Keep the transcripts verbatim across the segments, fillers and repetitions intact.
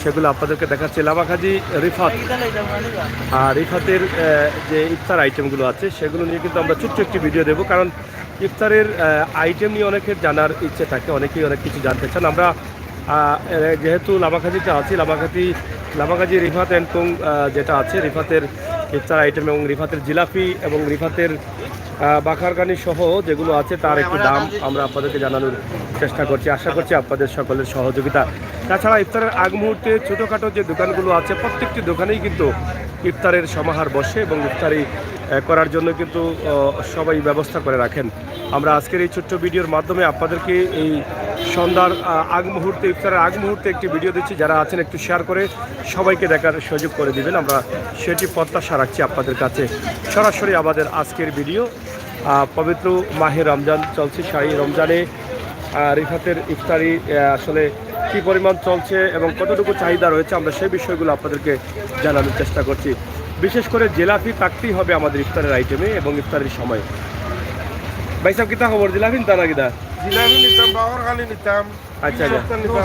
সেগুলো আপনাদেরকে দেখাচ্ছি। লামাখাজি রিফাত, আর রিফাতের আহ, যে ইফতার আইটেমগুলো আছে, সেগুলো নিয়ে কিন্তু আমরা ছোট্ট একটি ভিডিও দেবো, কারণ ইফতারের আইটেম নিয়ে অনেকের জানার ইচ্ছে থাকে, অনেকেই অনেক কিছু জানতে চান। আমরা আহ, এ, যেহেতু লামাখাজিতে আছি, লামাখাজি লামাখাজি রিফাত অ্যান্ড কোং, আহ, যেটা আছে, রিফাতের ইফতার আইটেম এবং রিফাতের জিলাপি এবং রিফাতের আহ, বাখারখানি সহ যেগুলো আছে, তার একটু দাম আমরা আপনাদেরকে জানানোর চেষ্টা করছি। আশা করছি আপনাদের সকলের সহযোগিতা। তাছাড়া ইফতারের আগ মুহূর্তে ছোটোখাটো যে দোকানগুলো আছে, প্রত্যেকটি দোকানেই কিন্তু ইফতারের সমাহার বসে এবং ইফতারি আহ, করার জন্য কিন্তু আহ, সবাই ব্যবস্থা করে রাখেন। আমরা আজকের এই ছোট্ট ভিডিওর মাধ্যমে আপনাদেরকে এই সন্ধ্যার আহ, আগ মুহূর্তে, ইফতারের আগ মুহূর্তে একটি ভিডিও দিচ্ছি। যারা আছেন, একটু শেয়ার করে সবাইকে দেখার সুযোগ করে দিবেন, আমরা সেটি প্রত্যাশা রাখছি আপনাদের কাছে। সরাসরি আমাদের আজকের ভিডিও, আহ, পবিত্র মাহে রমজান চলছে। শাহী রমজানে আহ, রিফাতের ইফতারি আহ, আসলে কি পরিমাণ চলছে এবং কতটুকু চাহিদা রয়েছে, আমরা সেই বিষয়গুলো আপনাদেরকে জানানোর চেষ্টা করছি। বিশেষ করে জিলাপি থাকতেই হবে আমাদের ইফতারের আইটেমে এবং ইফতারের সময়। ভাই সাহেব, কিতা খবর? জিলাপি নিতা না কিতা? জিলাপি নিতাম, বাখরখানি নিতাম। আচ্ছা, আচ্ছা। সবটা নিতাম।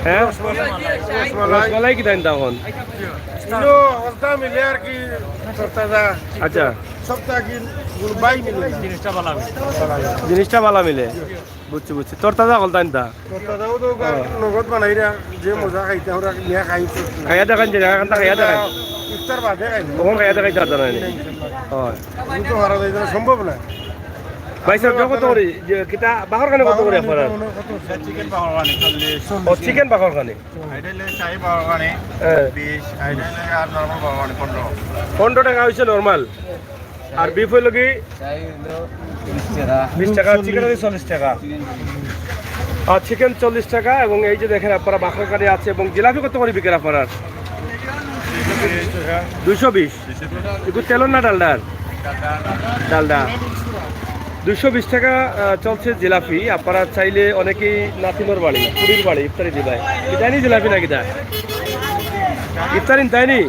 হ্যাঁ? রসমালাই। রসমালাই কিতা নিতা এখন? ইনো অবস্থা মিলে আর কি, তরতাজা। আচ্ছা। সবটা কি বাই মিলে না। জিনিসটা বালা মিলে। জিনিসটা বালা মিলে। বুঝছি, বুঝছি। তরতাজা হকলতা নিতা? তরতাজাও তো ওখানে নগদ বানাইরা, যে মজা খাইতা আমরা নিয়া খাই। খাইয়া দেখাইন যে, এখানটা খাইয়া দেখাইন। ইফতার বাদে খাই। ওখান খাইয়া দেখাইন, জানা নাই। হয়। আমি তো হারা যাইতে সম্ভব না। ভাই সাহেব, যখন তো করি, যে কিতা বাখরখানি কত করি আপনারা? চিকেন বাখরখানি চল্লিশ। ও, চিকেন বাখরখানি। এটা হইলে শাহী বাখরখানি হ্যাঁ। বিশ, এটা হইলে আর নরমাল বাখরখানি পনেরো। পনেরো টাকা হইছে নরমাল। আর বিফ হইল কি? বিশ টাকা, চিকেন হইল চল্লিশ টাকা। আর চিকেন চল্লিশ টাকা। এবং এই যে দেখেন আপনারা, বাখরখানি আছে। এবং জিলাপি কত করি বিকেন আপনারার? দুইশো বিশ। একটু তেলর না ডালডার? ডালডা। দুইশো বিশ টাকা আহ, চলছে জিলাপি। আপনারা চাইলে অনেকেই নাতিনর বাড়ি, ফুরির বাড়ি ইফতারি দিবায়। ইতানি জিলাপি না কিতা? ইফতারি তাই নি?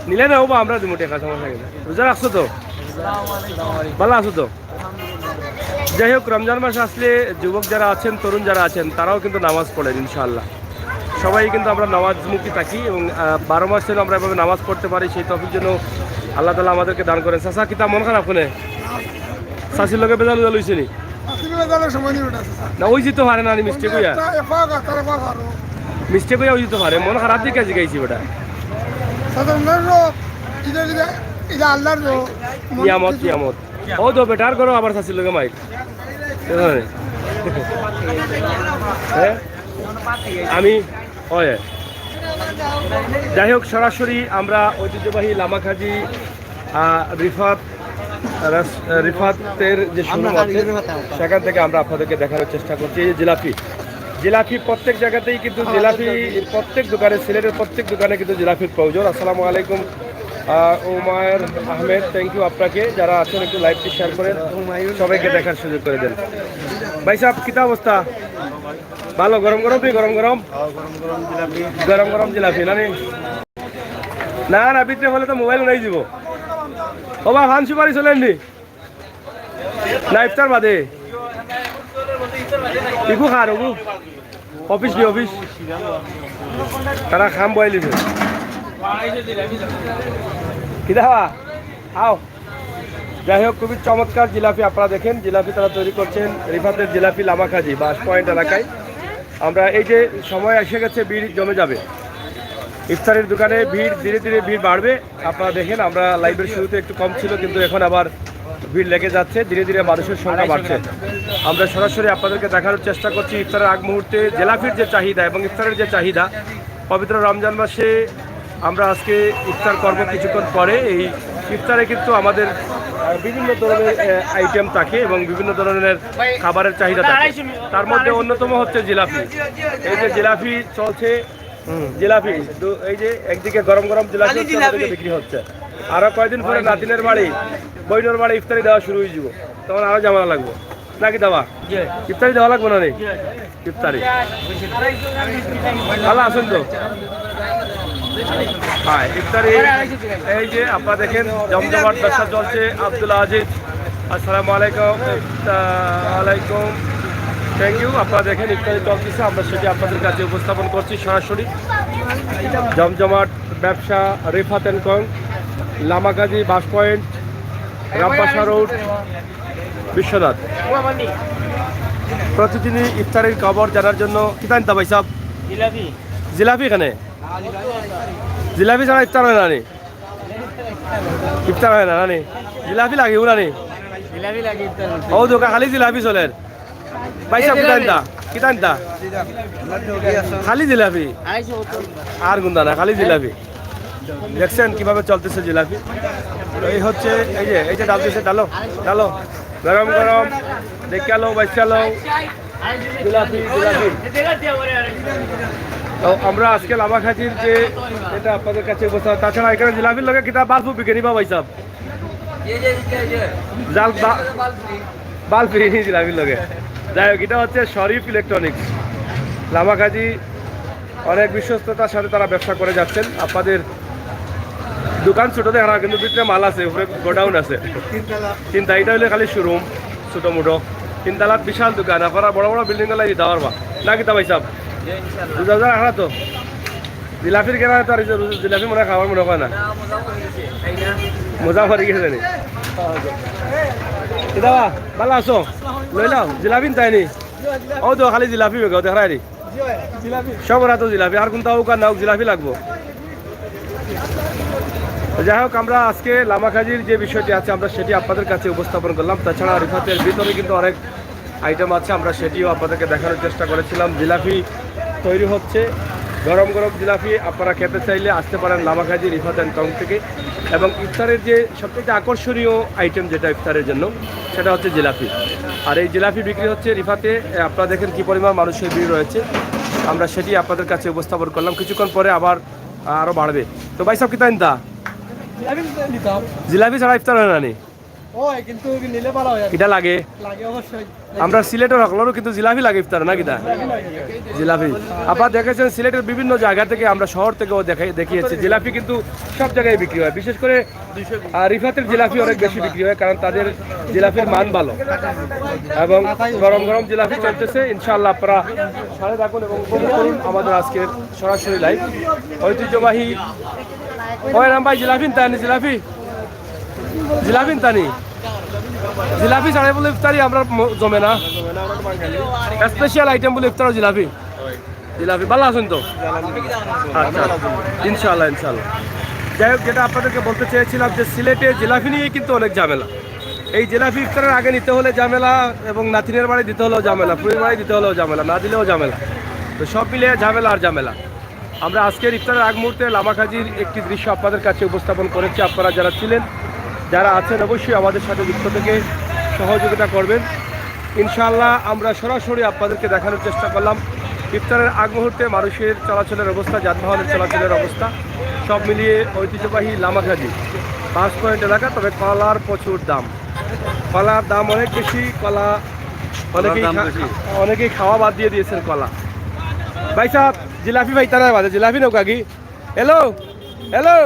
নিলে না, ওবা আমরা দিমু টাকা, সমস্যা নাই। রোজা রাখছো তো? ভালো আছো তো? যাই হোক, রমজান মাস আসলে যুবক যারা আছেন, তরুণ যারা আছেন, তারাও কিন্তু নামাজ পড়েন ইনশাআল্লাহ। সবাই কিন্তু আমরা নামাজমুখী থাকি এবং আহ, বারো মাস যেন আমরা এভাবে নামাজ পড়তে পারি, সেই তৌফিক যেন আল্লাহ তাআলা আমাদেরকে দান করেন। চাচা, কিতা মন খারাপ কেনে? চাচির লগে বেজাল উজাল হইছে নি? চাচির লগে বেজালের সময় নেই বেটা, চাচা। না, ওই যেতে পারে না, আমি মিস্টেক হইয়া। একটা এফা গাতার এফা ফারো। মিস্টেক হইয়া ওই যেতে পারে, মন খারাপ দেখে জিগাইছি বেটা। চাচা, ওনার রোগ, এটা, এটা, এটা আল্লাহর রোগ। মন নিয়ামত, কিছু নিয়ামত। ও তো বেটার করো আবার চাচির লগে মাইক। হ্যাঁ? আমি, হয়। যাই হোক, সরাসরি আমরা ঐতিহ্যবাহী লামাখাজি, আহ, রিফাত, রাস-, রিফাতের যে শোরুম আছে, সেখান থেকে আমরা আপনাদেরকে দেখানোর চেষ্টা করছি। এই যে জিলাপি, জিলাপি প্রত্যেক জায়গাতেই কিন্তু জিলাপি, প্রত্যেক দোকানে, সিলেটের প্রত্যেক দোকানে কিন্তু জিলাপির প্রয়োজন। আসসালামু আলাইকুম, আহ, উমায়ের আহমেদ, থ্যাংক ইউ আপনাকে। যারা আছেন একটু লাইভটি শেয়ার করেন, সবাইকে দেখার সুযোগ করে দেন। ভাই সাহেব, কিতা অবস্থা? ভালো, গরম গরম, তুই গরম গরম? গরম গরম জিলাপি, না নি? না, না, ভিতরে হলে তো মোবাইল উড়াই দিব। ও বা, ফান সুপারি চলেন নি? না, ইফতার বাদে। ইগু খার, ওগু। অফিস নি, অফিস। তারা খাম বয়াই লিবে। কিতা বা? আও। যাই হোক, খুবই চমৎকার জিলাপি। আপনারা দেখেন, জিলাপি তারা তৈরি করছেন রিফাতের জিলাপি লামাখাজি বাস পয়েন্ট এলাকায়। আমরা এই যে সময় এসে গেছে, ভিড় জমে যাবে। ইফতারের দোকানে ভিড়, ধীরে ধীরে ভিড় বাড়বে। আপনারা দেখেন, আমরা লাইভের শুরুতে একটু কম ছিল, কিন্তু এখন আবার ভিড় লেগে যাচ্ছে, ধীরে ধীরে মানুষের সংখ্যা বাড়ছে। আমরা সরাসরি আপনাদেরকে দেখানোর চেষ্টা করছি ইফতারের আগ মুহূর্তে জিলাপির যে চাহিদা এবং ইফতারের যে চাহিদা। পবিত্র রমজান মাসে আমরা আজকে ইফতার করব কিছুক্ষণ পরে। এই ইফতারে কিন্তু আমাদের আহ, বিভিন্ন ধরনের আইটেম থাকে এবং বিভিন্ন ধরনের খাবারের চাহিদা থাকে। তার মধ্যে অন্যতম হচ্ছে জিলাপি। এই যে জিলাপি চলছে, জিলাপি দু- এই যে একদিকে গরম গরম জিলাপি হচ্ছে, অন্যদিকে বিক্রি হচ্ছে। আরো কয়দিন পরে নাতিনের বাড়ি, বইনের বাড়ি ইফতারি দেওয়া শুরু হয়ে যাব, তখন আরো ঝামেলা লাগবো। নাকি দাবা? ইফতারি দেওয়া লাগবো না নি? ইফতারি। ভালো আছেন তো? হ্যাঁ, ইফতারি। এই যে আপনারা দেখেন, জমজমাট ব্যবসা চলছে। আব্দুল আজিজ, আসসালামু আলাইকুম। আহ, আলাইকুম। Thank you. আপনারা দেখেন ইফতারি চলতেছে, আমরা সেটি আপনাদের কাছে উপস্থাপন করছি সরাসরি। জমজমাট ব্যবসা, রিফাত অ্যান্ড কং, লামাকাজি, বাস পয়েন্ট, রামপাশা রোড, বিশ্বনাথ। প্রতিদিনই ইফতারির খবর জানার জন্য কিতা আনতা ভাই সাহেব? জিলাপি। জিলাপি এখানে? জিলাপি ছাড়া ইফতার হয় না নি? ইফতার হয় না, না নি? জিলাপি লাগে, না নি? জিলাপি লাগে ইফতার করতে। ও দোকান খালি জিলাপি চলের। ভাই সাহেব, কিতা আনতা? কিতা আনতা? খালি জিলাপি। আর কুন্তা না, খালি জিলাপি। দেখছেন কিভাবে চলতেছে জিলাপি? এই হচ্ছে, এই যে, এই যে ডাল দিছে, ডালো, ডালো, গরম গরম, দেখিয়া লও, বাইসা লও, জিলাপি, জিলাপি। তো আমরা আজকে লামাকাজির যে, এটা আপনাদের কাছে উপস্থাপন। তাছাড়া এখানে জিলাপির লগে কিতা বাল্ব বিকে নি বা ভাই সাহেব? জাল বা-, বাল্ব ফ্রি জিলাপির লগে। যাই হোক, এটা হচ্ছে শরীফ ইলেকট্রনিক্স, লামাকাজি। অনেক বিশ্বস্ততার সাথে তারা ব্যবসা করে যাচ্ছেন। আপনাদের দোকান ছোট দেখা, কিন্তু ভিতরে মাল আছে, উপরে গোডাউন আছে। তিনতলা। তিনটা, এটা হইলে খালি শোরুম, ছোট মোটো। তিনতলার বিশাল দোকান, আপনারা বড় বড় বিল্ডিং গুলা দিতে পারবা। না কিতা ভাই সাহেব? দুই হাজার আঠারো তো। জিলাপির কেনা তো আর এই যে জিলাপি মনে হয় খাওয়ার মনে হয় না। মজা পড়ি গেছে নি? কিতা বা, ভালা আছো? লই লাও, জিলাপি তাই নি? ও তো খালি জিলাপি বেগে, দেখাই নি? সব ওরা তো জিলাপি, আর কুন্তা হোক আর না হোক, জিলাপি লাগবো। তো যাই হোক, আমরা আজকে লামাকাজির যে বিষয়টি আছে, আমরা সেটি আপনাদের কাছে উপস্থাপন করলাম। তাছাড়া রিফাতের ভিতরে কিন্তু অনেক আইটেম আছে, আমরা সেটিও আপনাদেরকে দেখানোর চেষ্টা করেছিলাম। জিলাপি তৈরি হচ্ছে, গরম গরম জিলাপি। আপনারা খেতে চাইলে আসতে পারেন লামাকাজি রিফাত অ্যান্ড কং থেকে। এবং ইফতারের যে সবথেকে আকর্ষণীয় আইটেম যেটা ইফতারের জন্য, সেটা হচ্ছে জিলাপি। আর এই জিলাপি বিক্রি হচ্ছে রিফাতে। এ, আপনারা দেখেন কি পরিমাণ মানুষের ভিড় রয়েছে, আমরা সেটি আপনাদের কাছে উপস্থাপন করলাম। কিছুক্ষণ পরে আবার আরও বাড়বে। তো ভাই সাহেব, কিতা আনতা? জিলাপি নিতাম। জিলাপি ছাড়া ইফতার হয় না নি? ওই, কিন্তু নিলে ভালা হয় আর কি। কিতা লাগে? লাগে অবশ্যই। আমরা সিলেটের হকলরও কিন্তু জিলাপি লাগে ইফতারে, না কিতা? জিলাপি লাগে। জিলাপি। আপনারা দেখেছেন, সিলেটের বিভিন্ন জায়গা থেকে, আমরা শহর থেকেও দেখাই, দেখিয়েছি, জিলাপি কিন্তু সব জায়গায় বিক্রি হয়। বিশেষ করে, আহ, রিফাতের জিলাপি অনেক বেশি বিক্রি হয়, কারণ তাদের জিলাপির মান ভালো। এবং গরম গরম জিলাপি চলতেছে। ইনশাআল্লাহ, আপনারা সাথে থাকুন এবং উপভোগ করুন আমাদের আজকের সরাসরি লাইভ। ঐতিহ্যবাহী, ওই রাম ভাই, জিলাপি নিতা নি, জিলাপি? জিলাপি নিতা নি? জিলাপি ছাড়া বলে ইফতারি আমরা ম-, জমে না। স্পেশাল আইটেম বলে ইফতারও জিলাপি। জিলাপি, ভালা আছেন তো? আচ্ছা, ইনশাআল্লাহ, ইনশাআল্লাহ। যাই হোক, যেটা আপনাদেরকে বলতে চেয়েছিলাম যে সিলেটে জিলাপি নিয়ে কিন্তু অনেক ঝামেলা। এই জিলাপি ইফতারের আগে নিতে হলে ঝামেলা, এবং নাতিনের বাড়ি দিতে হলেও ঝামেলা, ফুরির বাড়ি দিতে হলেও ঝামেলা, না দিলেও ঝামেলা। তো সব মিলিয়ে ঝামেলা আর ঝামেলা। আমরা আজকের ইফতারের আগ মুহূর্তে লামাকাজির একটি দৃশ্য আপনাদের কাছে উপস্থাপন করেছি। আপনারা যারা ছিলেন, যারা আছেন, অবশ্যই আমাদের সাথে যুক্ত থেকে সহযোগিতা করবেন। ইনশাআল্লাহ, আমরা সরাসরি আপনাদেরকে দেখানোর চেষ্টা করলাম ইফতারের আগ মুহূর্তে মানুষের চলাচলের অবস্থা, যানবাহনের চলাচলের অবস্থা, সব মিলিয়ে ঐতিহ্যবাহী লামাকাজি বাস পয়েন্ট এলাকা। তবে কলার প্রচুর দাম, কলার দাম অনেক বেশি। কলা অনেকেই দাম খা-, বেশি। অনেকেই খাওয়া বাদ দিয়ে দিয়েছেন কলা। ভাই সাহেব, জিলাপি পাইতা না বাদে, জিলাপি নেও কাকি। হ্যালো, হ্যালো,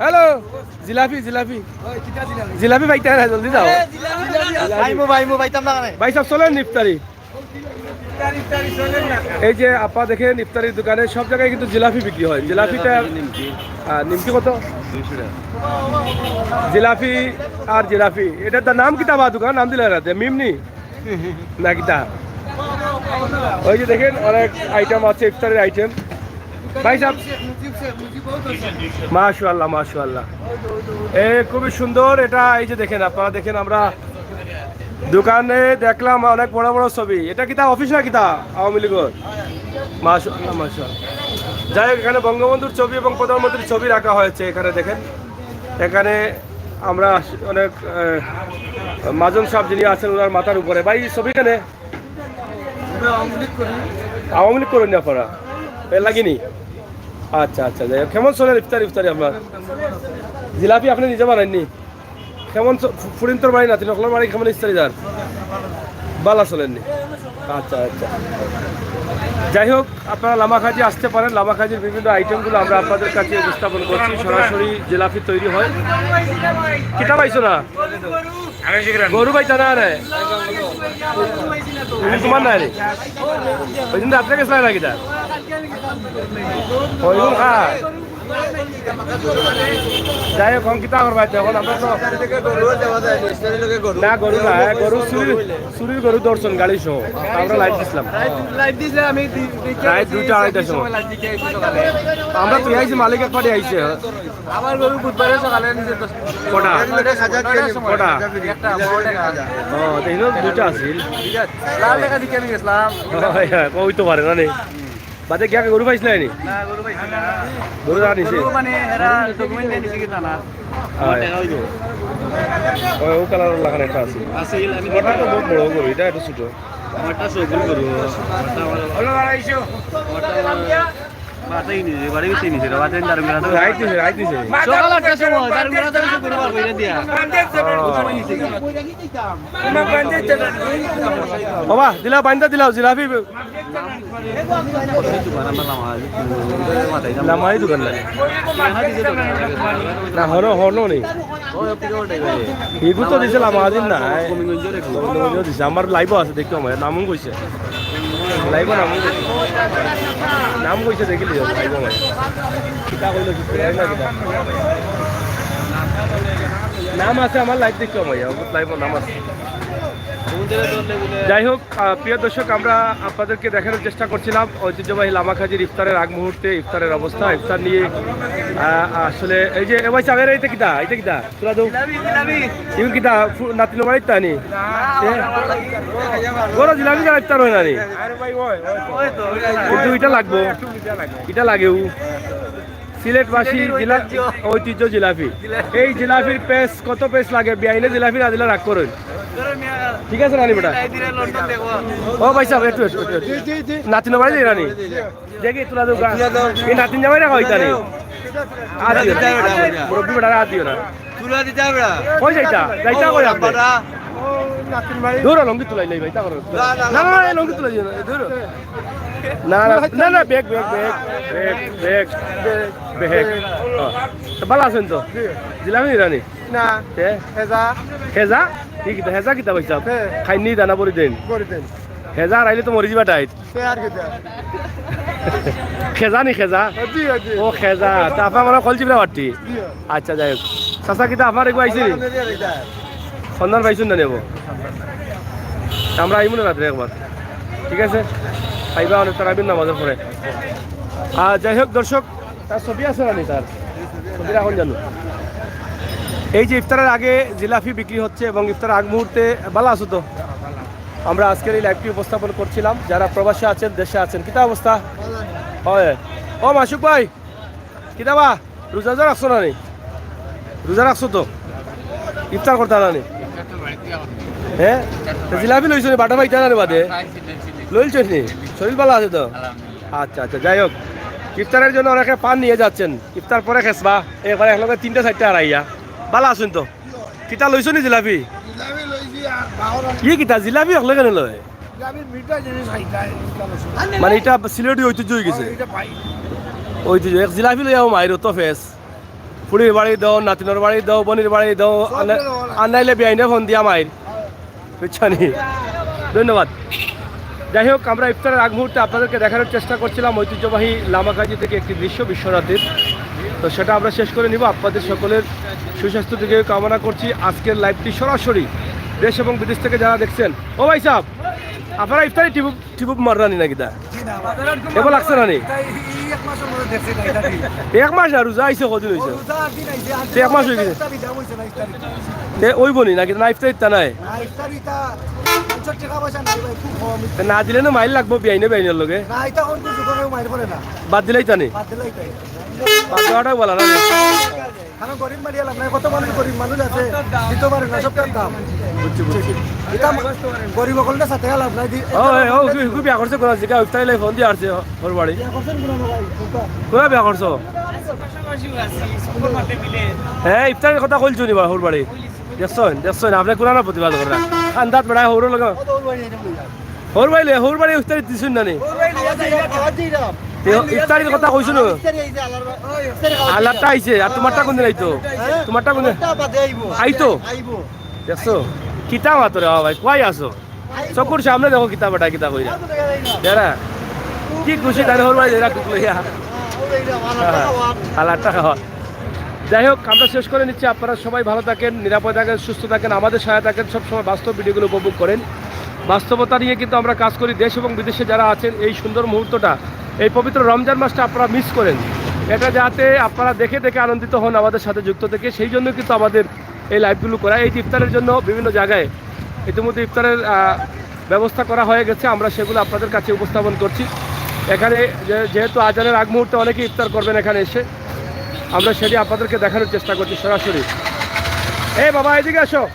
হ্যালো, জিলাপি, জিলাপি। জিলাপি পাইতা না, জলদি যাও। পাইমু, পাইমু, পাইতাম না কেনে? ভাই সাহেব, চলেন ইফতারি। এই যে আপা দেখেন, ইফতারির দোকানে সব জায়গায় কিন্তু জিলাপি বিক্রি হয়। জিলাপিটা, নিমকি। আহ, নিমকি কত? দুইশো টাকা। জিলাপি আর জিলাপি। এটার দা-, নাম কিতা বা দোকান? নাম দিলে না, মিমনি? না কিতা? ওই যে দেখেন, অনেক আইটেম আছে, ইফতারের আইটেম। ভাই সাহেব, মাশাআল্লাহ, মাশাআল্লাহ। এ, খুবই সুন্দর। এটা এই যে দেখেন, আপনারা দেখেন, আমরা দোকানে দেখলাম অনেক বড় বড় ছবি। এটা কিতা অফিস না কিতা আওয়ামী লীগের? মাশাআল্লাহ, মাশাআল্লাহ। যাই হোক, এখানে বঙ্গবন্ধুর ছবি এবং প্রধানমন্ত্রীর ছবি রাখা হয়েছে। এখানে দেখেন, এখানে আমরা অনেক, আহ, মাজন সাহেব যিনি আছেন, ওনার মাথার উপরে। ভাই, এই ছবি কেনে? আওয়ামী লীগ করেন না আপনারা? এর লাগেনি? আচ্ছা, আচ্ছা, যাই হোক। কেমন চলের ইফতার, ইফতারি আপনার? জিলাপি আপনি নিজে বানাইননি? কেমন চ-, ফু-, ফুরিন্তর বাড়ি, নাতিন হকলর বাড়ি কেমন ইফতারি যার? ভালা চলেননি? আচ্ছা, আচ্ছা। যাই হোক, আপনারা লামাখাজি আসতে পারেন। লামাখাজির বিভিন্ন আইটেমগুলো আমরা আপনাদের কাছে উপস্থাপন করছি। সরাসরি জিলাপি তৈরি হয়। কিতা পাইছো না? গরু পাইতা না রে? তোমার না রে? ওই দিন রাত্রে গেছিলাম না কিতা? ওই দিন খা। যাই হোক, এখন কিতা করবা? এখন আমরা তো না, গরু না, হ্যাঁ, গরু চুরি, চুরির গরু ধরছইন গাড়ি সহ। আমরা লাইভ দিছিলাম। লাইভ দিছে আমি দি-, দেখে রাইত আইছি, দুইটা, আড়াইটার সময়। লাইভ দিকে আইছি সকালে। আমরা তুই আইছি, মালিক একবারে আইছে। আমার গরু বুধবারে সকালে নিচে দশ কটা? কটার সময়? কটা? একটা বড় টাকা। ও, তো এখানে দুইটা আছিল। ঠিক আছে। লাল টাকা দিকে আমি গেছিলাম। হয়, হয়, ওই তো পারে না নি। বাদে গিয়া গরু পাইছিলা নি? না, গরু পাইছি না। গরু আর নিছে? গরু মানে এরা ডকুমেন্ট নিয়ে নিছে কি জানা? হয়। ওই, ও কালার লাখান একটা আছে। আছিল, আমি ওটা তো বহুত বড় গরু, এটা একটু ছোট। আমারটা সবুজ গরু। আমারটা আমার বাতাই নিছে, বাড়ি গেছে নিছে, বাতাই দারুণ বেড়া তো। রাইত নিছে, রাইত নিছে। সকাল আটটার সময় দারুণ বেড়া তো গরু বার করে দিয়া। বাবা, দিলাও, বান্দা দিলাও, জিলাপি। লামাই দোকান নাই। না, হনো, হনো নেই। এগু তো দিছে লামাজিন না। গোবিন্দগঞ্জও দিছে। আমার লাইভও আছে, দেখতে আমার নামও কইছে। লাইভও নামও কইছে। নাম কইছে, দেখিলি লাইভও আমার। কিতা কইলো, কিতা কইলো, কিতা? নাম আছে আমার লাইভ দেখতে আমার, লাইভও নাম আছে। যাই হোক, আহ, প্রিয় দর্শক, আমরা আপনাদেরকে দেখানোর চেষ্টা করছিলাম ঐতিহ্যবাহী লামাখাজির ইফতারের আগ মুহূর্তে ইফতারের অবস্থা, ইফতার নিয়ে, আহ, আসলে এই যে, এ ভাই সাহেব, এটা কিতা? এটা কিতা? তুলা দেও। ইউ কিতা? ফু-, নাতিন বাড়ির তানি? এ? বড় জিলাপি ছাড়া ইফতার হয় না নি? কিন্তু এটা লাগবো। এটা লাগেও। সিলেটবাসী সিলেটের জিলা-, ঐতিহ্য। ঐতিহ্য জিলাপি। জিলাপি। এই জিলাপির পেস, কত পেস লাগে? বিয়াইনে জিলাপি না দিলে রাগ করইন। ঠিক আছে, রানী বেটা। এই দিনে লন্ডন দেখবো। ও ভাই সাহেব, একটু, একটু, একটু, একটু। জি, জি, জি। নাতিন বাড়ি যাই রানী। দেখি, তুলা দেও গা। তুলা দেও। এই নাতিন জামাই রাখা হইতা নি। আর দিও না। দিতে হবে না। মুরব্বি বেটা, আর দিও না। তুলা দিতে হবে না। কই যাইতা? যাইতা কই আপনি? বাবা। দূর, লঙ্গি তুলাই লই ভাই, তা করো। না, না, না, না, না, না, না, লঙ্গি তুলাই দিও না, দূর। না, না, না, না, bag, bag, bag, bag, bag, bag. হ্যাঁ। তো ভালা আছইন তো? জি। জিলাপি নিরা নি? না। কে? হেজা। হেজা? কি কিতা? হেজা কিতা পাইছা? হ্যাঁ। খাইনি দানা পরি দিন। পরি দিন। হেজা আর আইলে তো মরি যিবা ডাইট। তে আর কিতা? খেজা নি খেজা? জি, জি। ও খেজা। তা আপনার মানে কলজিবরা বাট্টি? জি। আচ্ছা, যাই হোক। চাচা কিতা আপনার একবার আইছে নি? সন্ধান পাইছইন না নেব? আমরা আইমু না রাত্রে একবার। ঠিক আছে? আইবা অনেক তারাবির নামাজের পরে। আর যাই হোক দর্শক, তার ছবি আছে না নি তার? ছবি রাখুন জানো। এই যে ইফতারের আগে জিলাপি বিক্রি হচ্ছে এবং ইফতারের আগ মুহূর্তে, ভালা আছো তো? আমরা আজকের এই লাইভটি উপস্থাপন করছিলাম, যারা প্রবাসে আছেন, দেশে আছেন। কিতা অবস্থা? হয়। ও মাসুক ভাই, কিতা বা? রোজা রোজা রাখছো না নি? রোজা রাখছো তো? ইফতার করতা না নি? হ্যাঁ? তো জিলাপি লইছো নি? বাটা পাইতা না রে বাদে? লইছো নি? শরীর ভালা আছে তো? আচ্ছা, আচ্ছা, যাই হোক। ইফতারের জন্য অনেকে পান নিয়ে যাচ্ছেন। ইফতার পরে খেসবা। একবারে একলগে তিনটা চারটা হারাইয়া। ভালা আছইন তো? কিতা লইছো নি জিলাপি? জিলাপি লইছি আর বাহর আনছি। ই কিতা জিলাপি হকলে কেনে লয়? জিলাপি মিঠা জিনিস খাইতা, ইফতার আছে। মানে ইটা সিলেটি ঐতিহ্য অই গেছে। ও, ইটা পাই। ঐতিহ্য, এক জিলাপি লইয়া ও মাইর তো ফেস। ফুড়ির বাড়ি দেও, নাতিনর বাড়ি দেও, বনির বাড়ি দেও, সব আনা-, দেওয়া লাগে। আর নাইলে বিয়াইনে ফোন দিয়া মাইর। বুঝছো নি? ধন্যবাদ। যাই হোক, আমরা ইফতারের আগ মুহূর্তে আপনাদেরকে দেখানোর চেষ্টা করছিলাম ঐতিহ্যবাহী লামাকাজি থেকে একটি দৃশ্য বিশ্বনাথের। তো সেটা আমরা শেষ করে নিব। আপনাদের সকলের সুস্বাস্থ্য দিকে কামনা করছি। আজকের লাইভটি সরাসরি দেশ এবং বিদেশ থেকে যারা দেখছেন, ও ভাই সাহেব, আপনারা ইফতারি টিপুপ, টিপুপ মাররা নি না কিতা? জি না, বাজারে আর কোনো এবার লাগছে না নি? তাই এই এক মাসের মধ্যে দেখছি না, এটা ঠিক। এক মাস আর রোজা আইছে, কদিন ও, হইছে? রোজা আর দিন আইছে, আর তে এক মাস হয়ে গেছে। ইফতারি দাম হইছে না, ইফতারি। তে ওই বনি নাকি না, ইফতারি তা নাই? না, ইফতারি তা পঞ্চাশ টাকা পয়সা নাই ভাই, খুব কম। তে না দিলে না মাইর লাগবো বিয়াইনে বিয়াইনের লগে। না, এটা কোন কিছু করে মাইর পড়ে না। বাদ দিলেই তা নি? বাদ দিলেই তাই। বাদ দেওয়াটাও বলা না। কারণ গরিব মারিয়া লাভ নাই, কত মানুষ গরিব মানুষ আছে, দিতে পারে না, সবটার দাম। বুঝছি, বুঝছি। এটা গরিব অকলটা সাথে লাভ নাই, দি-, ও, এ, ও, কি, কি বিয়া করছে কোন জিগা? ইফতারি লাই ফোন দিয়ে আসছে, ওর বাড়ি। বিয়া করছেন কোন ভাই? কোন? কোন বিয়া করছো? হ্যাঁ, ইফতারির কথা কইলছো নি বা, ওর বাড়ি? দেখছইন, দেখছইন, আপনি কোন না প্রতিবাদ করেন? আন্দাজ বেড়ায় হৌর লগে। হৌর বাড়ি, হৌর বাড়ি ইফতারি দিছইন না নি? ইফতারির কথা কইছো না? আলাদা আইছে, আর তোমারটা কোন দিন আইতো? তোমারটা কোন দিন? আইতো। দেখছো? কিতা মাতো রে ভাই, কই আছো? চকুর সামনে দেখো কিতা বেটা কিতা কইরা। এরা কি খুশি তার হল ভাই, এরা টুকলো ইয়া। আলাদা খাওয়া। যাই হোক, আমরা শেষ করে নিচ্ছি। আপনারা সবাই ভালো থাকেন, নিরাপদ থাকেন, সুস্থ থাকেন, আমাদের সাথে থাকেন, সবসময় বাস্তব ভিডিওগুলো উপভোগ করেন। বাস্তবতা নিয়ে কিন্তু আমরা কাজ করি। দেশ এবং বিদেশে যারা আছেন, এই সুন্দর মুহূর্তটা, এই পবিত্র রমজান মাসটা আপনারা মিস করেন, এটা যাতে আপনারা দেখে দেখে আনন্দিত হন, আমাদের সাথে যুক্ত থেকে, সেই জন্য কিন্তু আমাদের এই লাইভগুলো করা। এই যে ইফতারের জন্য বিভিন্ন জায়গায় ইতিমধ্যে ইফতারের আহ, ব্যবস্থা করা হয়ে গেছে, আমরা সেগুলো আপনাদের কাছে উপস্থাপন করছি। এখানে যে- যেহেতু আজানের আগ মুহূর্তে অনেকে ইফতার করবেন এখানে এসে, আমরা সেটি আপনাদেরকে দেখানোর চেষ্টা করছি সরাসরি। এই বাবা, এদিকে আসো,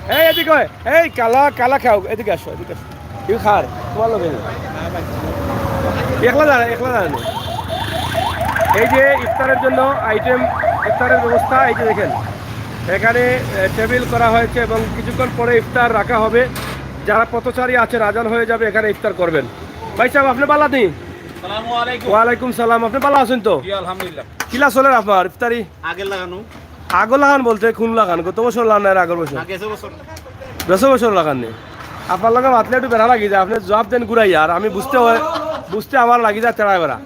এই এদিকে হয়, এই কালা কালা খাও, এদিকে আসো, এদিকে আসো। ইউ খার তোমার লগে নেই। একলা দাঁড়া, একলা দাঁড়ানো। এই যে ইফতারের জন্য আইটেম, ইফতারের ব্যবস্থা, এই যে দেখেন, এখানে টেবিল করা হয়েছে এবং কিছুক্ষণ পরে ইফতার রাখা হবে। যারা পথচারী আছেন, আজান হয়ে যাবে, এখানে ইফতার করবেন। ভাই সাহেব, আপনি বালা নি? সালামু আলাইকুম। ওয়ালাইকুম সালাম। আপনি বালা আছেন তো? জি, আলহামদুলিল্লাহ। কিলা চলের আপনার ইফতারি? আগের লাগানো। আগর লাগান বলতে কোন লাগান? গত বছর লাগান না, এর আগর বছর? না, গেছে বছর। গেছে বছর লাগান নি? আপনার লগে মাতলে একটু বেড়া লাগি যায়, আপনি জবাব দেন ঘুরাই, আর আমি বুঝতে হয়, বুঝতে আমার লাগি যায় তেড়া বেড়া।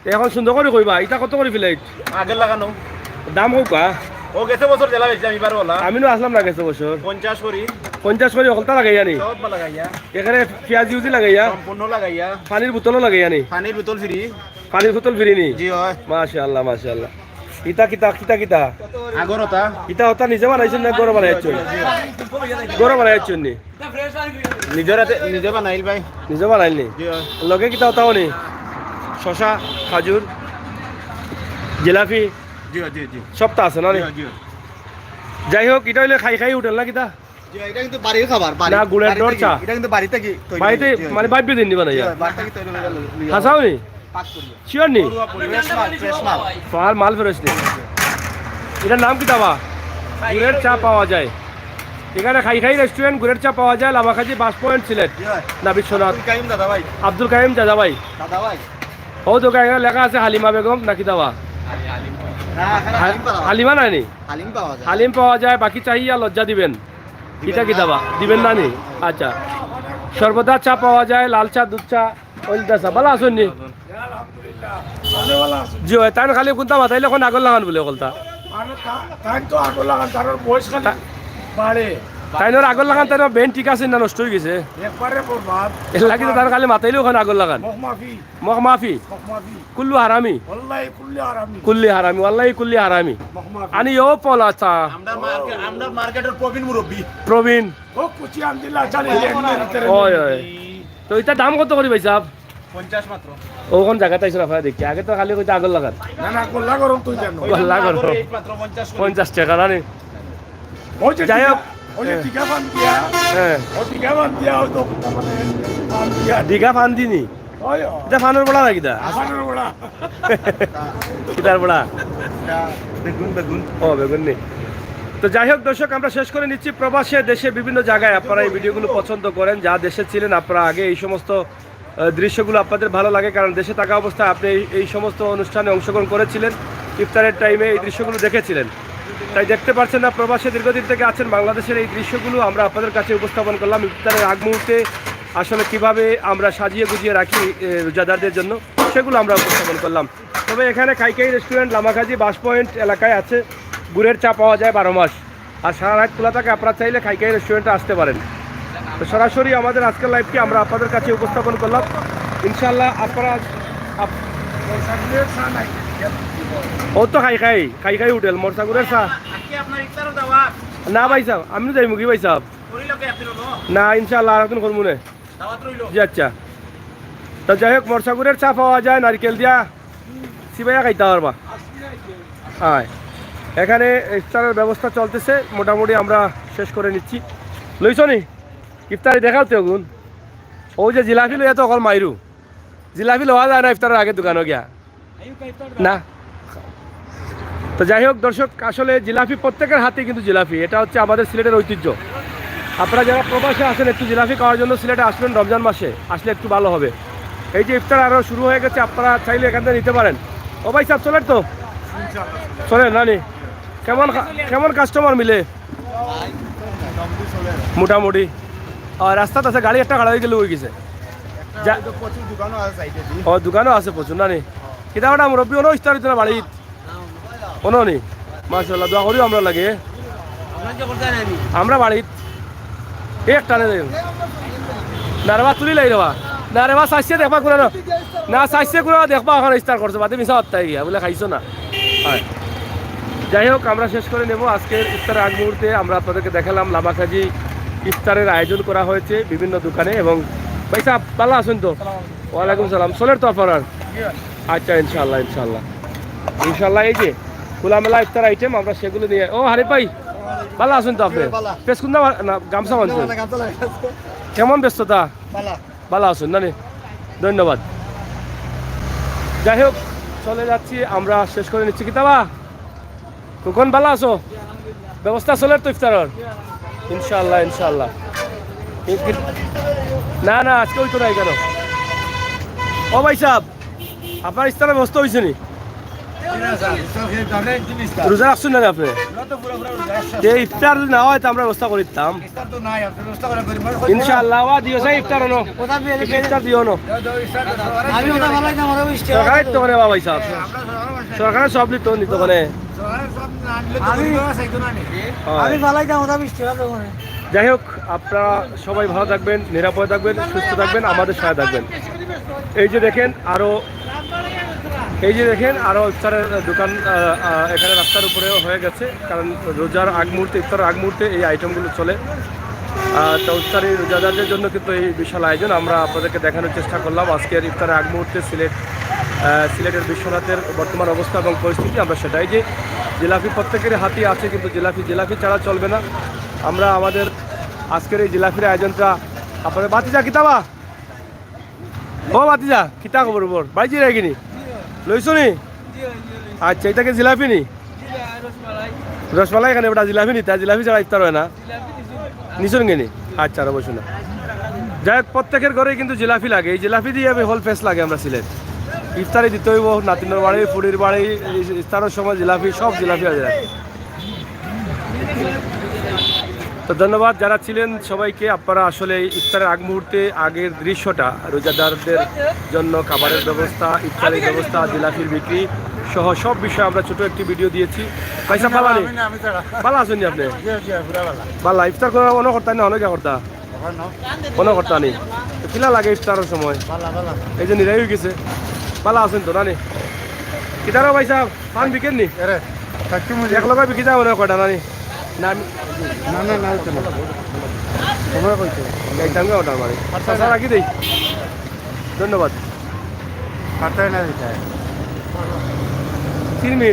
এখন সুন্দর করে কইবা, ইটা কত করে প্লেট? আগের লাগানো। দাম হোক কা? ও গেছে বছর জেলা বেচলাম, এবার বলা। আমি না আসলাম না গেছে বছর। পঞ্চাশ করি। পঞ্চাশ করি হকলতা লাগাইয়া নি? সব লাগাইয়া। এখানে পিয়াজ ইউজি লাগাইয়া? সম্পূর্ণ লাগাইয়া। পানির বোতলও লাগাইয়া নি? পানির বোতল ফ্রি। পানির বোতল ফ্রি নি? জি হয়। মাশাআল্লাহ, মাশাআল্লাহ। ইতা কিতা, কিতা কিতা? আগর ওটা। ইতা ওটা নিজে বানাইছেন না ঘরে বানাইছেন? ঘরে বানাইছেন নি? নিজের হাতে, নিজে বানাইল ভাই। নিজে বানাইল নি? জি হয়। লগে কিতা ওটাও নি? শশা, খাজুর, জিলাপি, জি হয়, জি, জি। সবটা আছে না নি? জি হয়, জি হয়। যাই হোক, ইটা অইলে খাই খাই হোটেল না কিতা? জি, এটা কিন্তু বাড়ির খাবার, বাড়ি, না, গুড়ের বাড়ি ডর থেকে, চা। এটা কিন্তু বাড়ি থেকে তৈরি বাড়িতে, হয়েছে। জি, মানে, জি। বাইপে দিন দিবা না জি, ইয়া? বাড়ি থেকে তৈরি হয়ে গেল, নিয়ে হাসাও নি? পাক করি। শিওর নি? ফ্রেশ মাল, ফ্রেশ মাল। মাল, মাল ফ্রেশ নি? এটার নাম কিতা বা? গুড়ের চা পাওয়া যায়। এখানে খাই খাই রেস্টুরেন্ট, গুড়ের চা পাওয়া যায়, লামাখাজি, বাস পয়েন্ট, সিলেট। জি ভাই। না, বিশ্বনাথ। আব্দুল কাইম দাদা ভাই। আব্দুল কাইম দাদা ভাই। দাদা ভাই। ও দোকান এখানে লেখা আছে হালিমা বেগম, না কিতা বা? হ্যাঁ, এখানে হা-, হালিম পাওয়া যায়। হালিমা নাই নি? হালিম পাওয়া যায়। হালিম পাওয়া যায়, বাকি চাহিয়া লজ্জা দিবেন। ইটা কিতা বা? দিবেন না নি? আচ্ছা। সর্বদা চা পাওয়া যায়, লাল চা, দুধ চা, অইলতা চা। বালা আছইন নি? জি অয়, তাইন খালি কুনতা মাতাইলে অখন আগর লাখান বুলে অকলতা। মানে তা-, তাইন তো আগর লাখান, তার বয়স খালি তা-, বাড়ে। তাইনর আগর লাখান, তাইনর বেন ঠিক আছে না নষ্ট অই গেছে? একবারে বরবাদ। এর লাগি তো তার খালি মাতাইলে অখন আগর লাখান। মখমাফি। মখমাফি। মখমাফি। কুল্লু হারামি। ওয়াল্লাহি কুল্লি হারামি। কুল্লি হারামি, ওয়াল্লাহি কুল্লি হারামি। মখমাফি। আনি ও পলা চা। আমরা মার্কেট, আমরা মার্কেটের প্রবীণ মুরব্বী। প্রবীণ। ও কুচি আন্দিলা চালি লেন মেরে তেরে ওই, ওই। তো ইটা দাম কত করি ভাই সাহেব? পঞ্চাশ মাত্র। ও কোন জায়গাত আইছো আপনারা দেখি? আগে তো খালি কইতা আগর লাখান। না, না, গোল্লা গরম তুই জানো। গোল্লা গরম। এই মাত্র পঞ্চাশ করি। পঞ্চাশ টাকা না নি? ওই যে যাই হোক। টিকা, ওই যে হ্যাঁ। টিকা পান দিয়া, হ্যাঁ। ও টিকা পান দিয়া, ওই তো মানে পান দিয়া। টিকা পান দিনি? ওই, ওই। ইটা পানর বড়া নাকি দা? পানর বড়া। কিতার বড়া? ইটা বেগুন, বেগুন। ও, বেগুন নি। তো যাই হোক দর্শক, আমরা শেষ করে নিচ্ছি। প্রবাসে, দেশে, বিভিন্ন জায়গায় আপনারা এই ভিডিওগুলো পছন্দ করেন। যা দেশে ছিলেন আপনারা আগে এই সমস্ত আহ, দৃশ্যগুলো আপনাদের ভালো লাগে, কারণ দেশে থাকা অবস্থায় আপনি এই, এই সমস্ত অনুষ্ঠানে অংশগ্রহণ করেছিলেন, ইফতারের টাইমে এই দৃশ্যগুলো দেখেছিলেন। তাই দেখতে পাচ্ছেন না, প্রবাসে দীর্ঘদিন থেকে আছেন, বাংলাদেশের এই দৃশ্যগুলো আমরা আপনাদের কাছে উপস্থাপন করলাম। ইফতারের আগ মুহূর্তে আসলে কিভাবে আমরা সাজিয়ে গুজিয়ে রাখি, এ, রোজাদারদের জন্য, সেগুলো আমরা উপস্থাপন করলাম। তবে এখানে খাইকাই রেস্টুরেন্ট লামাখাজি বাস পয়েন্ট এলাকায় আছে, গুড়ের চা পাওয়া যায় বারো মাস। আর সারা রাত খোলা থাকে, আপনারা চাইলে খাইকাই রেস্টুরেন্টে আসতে পারেন। তো সরাসরি আমাদের আজকের লাইভটি আমরা আপনাদের কাছে উপস্থাপন করলাম। ইনশাআল্লাহ আপনারা আপ-, ও তো খাইকাই, খাইকাই হোটেল, মরসাগুড়ের চা। আজকে আপনার ইফতারও দাওয়াত। না ভাই সাহেব, আমি যাইমুগি ভাই সাহেব। করি লোকে একদিন হলো। না, ইনশাআল্লাহ আর একদিন করবো নে। দাওয়াত রইল। জি আচ্ছা। তো যাই হোক, মরসাগুড়ের চা পাওয়া যায় নারকেল দিয়া। চিবাইয়া খাইতা পারবা। আয়, এখানে ইফতারের ব্যবস্থা চলতেছে, মোটামুটি আমরা শেষ করে নিচ্ছি। লইছো নি? ইফতারি দেখাও তো এখন। ও যে জিলাপি লইয়া তো অকল মাইরু। জিলাপি লওয়া যায় না ইফতারের আগে দোকানো গিয়া। না। তো যাই হোক দর্শক, আসলে জিলাপি প্রত্যেকের হাতে কিন্তু জিলাপি, এটা হচ্ছে আমাদের সিলেটের ঐতিহ্য। আপনারা যারা প্রবাসে আছেন একটু জিলাপি খাওয়ার জন্য সিলেটে আসবেন রমজান মাসে, আসলে একটু ভালো হবে। এই যে ইফতার আরো শুরু হয়ে গেছে, আপনারা চাইলে এখান থেকে নিতে পারেন। ও ভাই সাহেব, চলের তো? চলের না নি? কেমন কা-, কেমন কাস্টমার মিলে? মোটামুটি। আর রাস্তাত আছে, গাড়ি একটা খাড়া হয়ে গেলে হয়ে গেছে। যা- প্রচুর দোকানও আছে সাইডে দি। ও, দোকানও আছে প্রচুর না নি? কিতা বেটা মুরব্বি, অনো ইফতার হইতো না বাড়িত? অনো নি? মাশাআল্লাহ, দোয়া করিও আমরার লাগি। আমরা বাড়িত এক টানে যাই। না রে বা, তুলি লাই রে বা। না রে বা, চাইছে দেখবা কুনা না। না, চাইছে কুনা দেখবা, এখন ইফতার করছে, বাদে মিছা হত্যায় গিয়া, বলে খাইছো না। হয়। যাই হোক, আমরা শেষ করে নেব আজকের ইফতারের আগ মুহূর্তে। আমরা আপনাদেরকে দেখালাম লামাকাজি ইফতারের আয়োজন করা হয়েছে বিভিন্ন দোকানে। এবং ভাই সাহেব, ভালা আছইন তো? ওয়ালাইকুম সালাম। চলের তো আপনারার? আচ্ছা, ইনশাআল্লাহ, ইনশাআল্লাহ। ইনশাআল্লাহ, এই যে খোলামেলা ইফতার আইটেম, আমরা সেগুলো নিয়ে, ও হানিফ ভাই, ভালা আছইন তো আপনে? ভালা। ফেস কুন্দা না, গামছা বানছেন? গামছা লাগা আছে। কেমন ব্যস্ততা? ভালা। ভালা আছইন না নি? ধন্যবাদ। যাই হোক, চলে যাচ্ছি, আমরা শেষ করে নিচ্ছি। কিতা বা? খোকন, ভালা আছো? ব্যবস্থা চলের তো ইফতারর? ইনশাআল্লাহ, ইনশাআল্লাহ। কি, কি, না, না, আজকে হইতো না কেন? ও ভাই সাহেব, আপনার ইফতারের ব্যবস্থা হইছে নি? রোজা রাখছইন না আপনে? যে ইফতার যদি না হয়, তো আমরা ব্যবস্থা করে দিতাম। ইনশাআল্লাহ, ওয়া দিও সাই ইফতার অনো। ইফতার দিও অনো। আমি ওটা ফালাই দাম, ওটা বিশ টাকা। সরকারের তো করে বাবা সাহেব। সরকারের সব নিত, নিত করে। আমি, হয়। আমি ফালাই দাম, ওটা বিশ টাকা দোকানে। যাই হোক, আপনারা সবাই ভালো থাকবেন, নিরাপদে থাকবেন, সুস্থ থাকবেন, আমাদের সাথে থাকবেন। এই যে দেখেন, আরো, এই যে দেখেন, আরো ইফতারের দোকান, আহ, আহ, এখানে রাস্তার উপরেও হয়ে গেছে, কারণ রোজার আগ মুহূর্তে, ইফতারের আগ মুহূর্তে এই আইটেমগুলো চলে। আহ, তো ইফতারি রোজাদারদের জন্য কিন্তু এই বিশাল আয়োজন। আমরা আপনাদেরকে দেখানোর চেষ্টা করলাম আজকের ইফতারের আগ মুহূর্তে সিলেট, আহ, সিলেটের বিশ্বনাথের বর্তমান অবস্থা এবং পরিস্থিতি। আমরা সেটাই যে জিলাপি প্রত্যেকের হাতেই আছে, কিন্তু জিলাপি, জিলাপি ছাড়া চলবে না। আমরা আমাদের আজকের এই জিলাপির আয়োজনটা আপনাদের, ভাতিজা কিতা বা? ও ভাতিজা, কিতা খবর বর? বাড়ি যাই কিনি? লইছো নি? আচ্ছা, এটা কি জিলাপি নি? রসমালাই এখানে বেটা জিলাপি নিতা, জিলাপি ছাড়া ইফতার হয় না। নিছইন কিনি? আচ্ছা, আর অবশ্য না। যাই হোক, প্রত্যেকের ঘরে কিন্তু জিলাপি লাগে। এই জিলাপি দিয়ে আমি হোল ফেস লাগে আমরা সিলেট। ইফতারি দিতে হইব, নাতিনর বাড়ি, ফুড়ির বাড়ি, ইফতারের সময় জিলাপি, সব জিলাপি আছে। তো ধন্যবাদ জানাচ্ছিলেন সবাইকে। আপনারা আসলে এই ইফতারের আগ মুহূর্তে আগের দৃশ্যটা, রোজাদারদের জন্য খাবারের ব্যবস্থা, ইফতারের ব্যবস্থা, জিলাপির বিক্রি সহ সব বিষয়ে আমরা ছোট একটি ভিডিও দিয়েছি। ভাই সাহেব, ভালা নি? আমি না, আমি ছাড়া। ভালা আছইন নি আপনে? জি, জি, পুরা ভালা। ভালা, ইফতার করা অনো করতা না, অনেকে করতা? অনো করতা নি? তো কিলা লাগে ইফতারের সময়? ভালা, ভালা। এই যে নিরাই হয়ে গেছে। ভালা আছইন তো, না নি? কিতারও ভাই সাহেব? পান বিকেন নি? এরে, থাকতে মনে এক লগে বিকি যাও রে কয়টা নানি? না, আমি না, না, না, হইতো না। সময় কইছে। একদম ওটা মানে। আচ্ছা, রাখি দেই। ধন্যবাদ। পারতাই না দিতে। তিন মিনিট।